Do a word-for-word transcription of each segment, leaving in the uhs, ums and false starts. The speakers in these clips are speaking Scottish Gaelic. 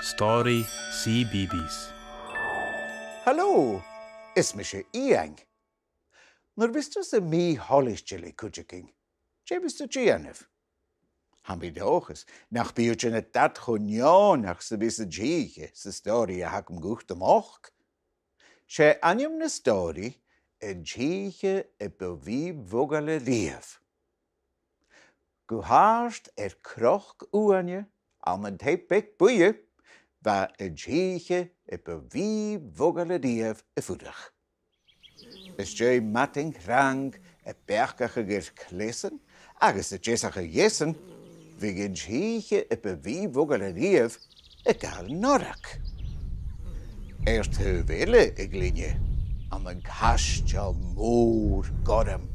Stòiridh CBeebies. Halò, is mise Iain. Nuair a bhios tusa mì-thoilichte le cuideigin, dè bhios tu a' dèanamh? Tha mi an dòchas nach bi thu a' dèanamh dad cho neònach 's a bhios an t-oidhche sa stòiridh a th' agam dhut a-nochd. 'S e ainm na stòiridh An t-Oidhche a bu mhì-mhodhail a-riamh. Gu h-àrd air croc uaine ann an taigh beag buidhe, bha an t-oidhche a bu mhì-mhodhail a-riamh a' fuireach. Às dèidh madainn trang a' beachdachadh air cleasan agus a' deasachadh dheasan, bhiodh an t-oidhche a bu mhì-mhodhail a-riamh a' gabhail norrag. Air taobh eile a' ghlinne, ann an caisteal mòr gorm,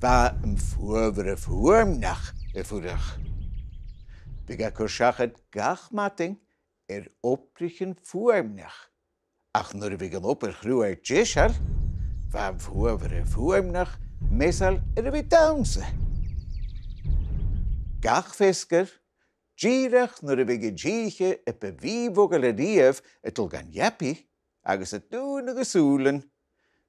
bha am fuamhaire fuaimneach a' fuireach. Bhiodh e a' cur seachad gach madainn air obraichean fuaimneach, ach nuair a bhiodh an obair-chruaidh deiseil, bha am fuamhaire fuaimneach measail air a bhith a' dannsa. Gach feasgar, dìreach nuair a bhiodh an t-oidhche a bu mhì-mhodhail a-riamh a' dol dhan leabaidh agus a' dùnadh a sùilean,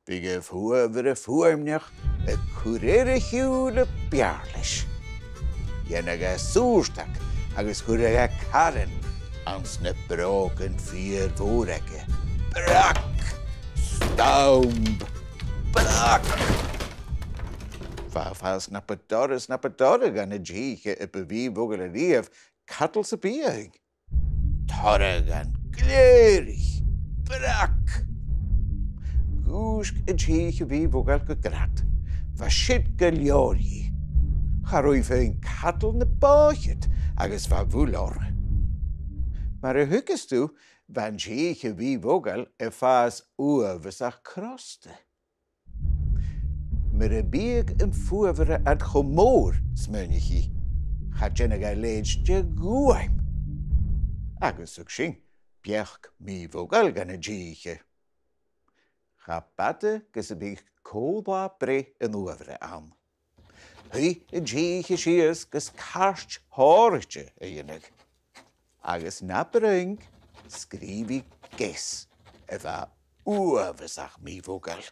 bhiodh am fuamhaire fuaimneach a' cur air a shiùil a b' fheàrr leis. Dhèanadh e sùrdag agus chuireadh e caran anns na brògan fìor mhòra aige. Brag! Stamb! Brag! Bha e a' fàs na bu dorra 's na bu dorra dhan an t-oidhche a bu mhì-mhodhail a-riamh cadal sam bith fhaighinn. Toradh ann, glèidhridh, brag! Dhùisg an t-oidhche mhì-mhodhail gu grad. Bha siud gu leòr dhi. Cha robh i fhèin a' cadal na b' àbhaist agus bha a bhuil oirre. Mar a thuigeas tu, bha an t-oidhche mhì-mhodhail a' fàs uabhasach crosta. Mura biodh am fuamhaire cho mòr, smaoinich i, cha dèanadh e leithid de dh'fhuaim. Agus thuig sin beachd mì-mhodhail dhan an t-oidhche. Cha b' fhada gus am biodh co-là-breith an fhuamhaire ann. Shuidh an t-oidhche sìos gus cairt shònraichte a dhèanamh. Agus na b' urrainn, sgrìobh i geas a bha uabhasach mì-mhodhail.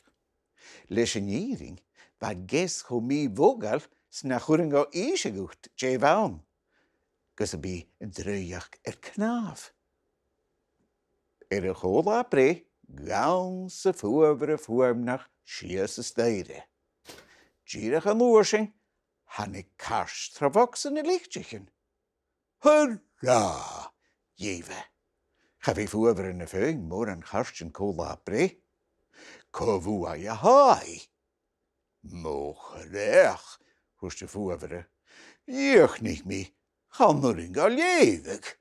Leis an fhìrinn, bha an geas cho mì-mhodhail 's nach urrainn dhomh innse dhut dè bh' ann, gus am bi an draoidheachd air cnàmh. Air a' cho-là-breith, dh'anns am fuamhaire fuaimneach sìos an staidhre. Dìreach an uair sin, thàinig cairt tro bhogsa nan litrichean. Hurrah! dh'èigh e. Cha bhi fuamhairean a' faighinn mòran chairtean co-là-breith. Cò bhuaithe a tha i? Mo chreach, thuirt am fuamhaire. Dhìochuimhnich mi, chan urrainn dhomh leughadh.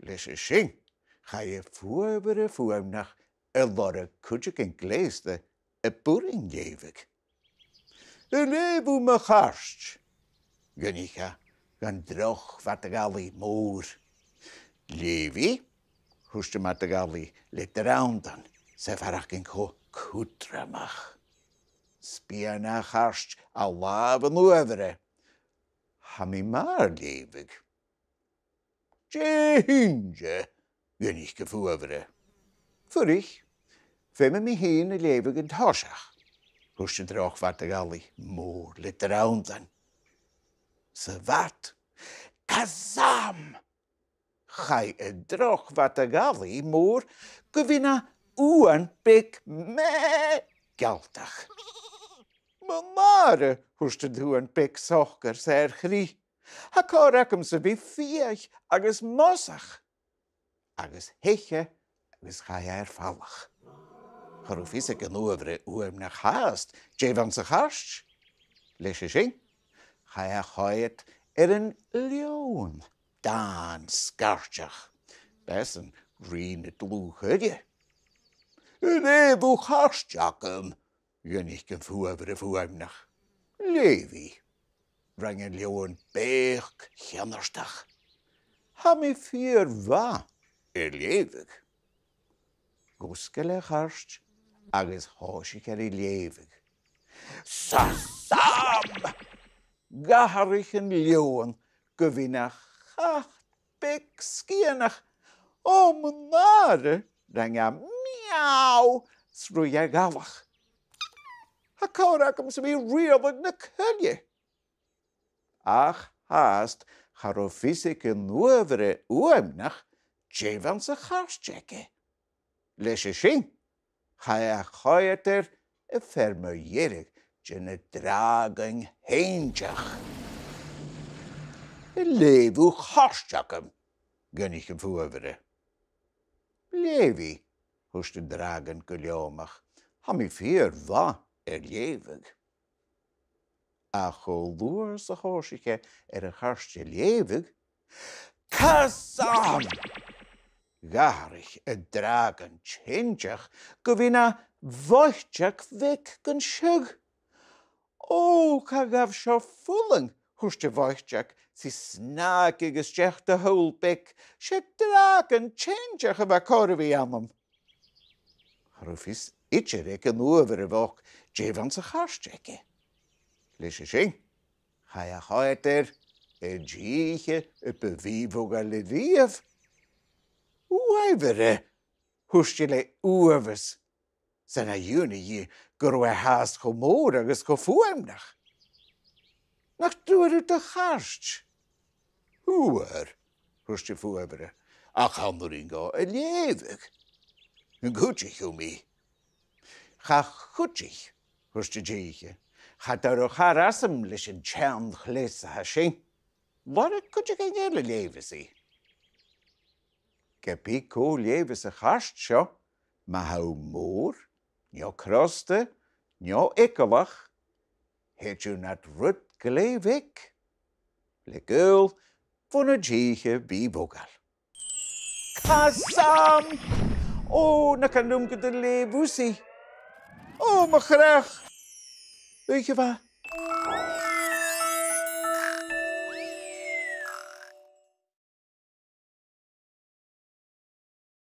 Leis a sin, chaidh am fuamhaire fuaimneach a lorg cuideigin gleasta a b' urrainn leughadh. An leugh thu mo chairt? dh'fhaighnich e dhan droch mhadadh-allaidh mòr. Leugh i, thuirt am madadh-allaidh le dranndan 's e a' faireachdainn cho cudromach. Spìon e a' chairt à làmh an fhuamhaire. Tha mi math air leughadh. Dè th' innte? dh'fhaighnich am fuamhaire. Fuirich, feumaidh mi fhìn a leughadh an toiseach, thuirt an droch mhadadh-allaidh mòr le dranndan. Sa bhad, kazam! Chaidh an droch mhadadh-allaidh mòr gu bhith na uan beag mè-, gealtach. Mo mhàthair, thuirt an t-uan beag socair 's e air chrith. Tha còir agamsa a bhith fiadhaich agus mosach. Agus theich e agus chaidh e air falach. Cha robh fios aig an fhuamhaire fuaimneach fhathast dè bh' anns a' chairt. Leis a sin, chaidh e a choimhead air an leòmhann dàn sgairteach. B' esan rìgh na dlùth-choire. An leugh thu chairt agam? dh'fhaighnich am fuamhaire fuaimneach. Leugh i. Rinn an leòmhann beuc cheannartach. Tha mi fìor mhath air leughadh. Dh'fhosgail e a' chairt agus thòisich e ri leughadh. Sasam! Dh'atharraich an leòmhann gu bhith na chat beag sgianach. "Ò, mo nàire!" rang e, "Miau!" 's ruith e a' ghealach. "Tha còir agamsa a bhith a' riaghladh na coille." Ach fhathast cha robh fios aig an uaimhear fhuaimneach dè bh' anns a' chairt aige. Leis a sin, chaidh a choimhead air am fear mu dheireadh de na dràgain shìnteach. "An leugh thu a' chairt agam?" dh'fhaighnich am fuaimhear. "Leughaidh," thuirt an dràgon gu leòmach, "tha mi fìor mhath air leughadh." Ach cho luath 's a thòisich e air a' chairt a leughadh, "Ka-slam!" dh'atharraich an dràgon shìnteach gu bhith na bhoiteag bheag gun siud. "Ò, cha ghabh seo fulang," thuirt a' bhoiteag, 's i a' snàgadh a-steach dha shaoghal beag. "'S e dràgon shìnteach a bha còir a bhith annam." Cha robh fios idir aig an uaimhear a' bhochd dè bh' anns a' chairt aige. Leis a sin, chaidh a choimhead air an t-sìthiche a bu mhì-mhodhail a-riamh. "Uaimhear," thuirt i le uabhas, "'S ann a dh'aontaich i gu robh e fhathast cho mòr agus cho fuaimneach. Nach d' fhuair thu do chairt?" "Fhuair," thuirt am fuaimhear, "ach chan urrainn dhomh a leughadh. An cuidich thu mi?" "Cha chuidich," thuirt an t-sìthiche. "Cha toir thu car asam leis an t-seann chleas a tha sin. Lorg cuideigin eile a leughas i." "Ge bith cò leugh a tha sa chairt seo, ma tha thu mòr, neo crosta, neo eagalach, thèid thu nad rud glè bheag, le gaol bhon an t-sìthiche mhì-mhodhail." "Ka-slam! Ò, nach ann leam gun do leugh thusa i. Ò, mo chreach! Oidhche mhath,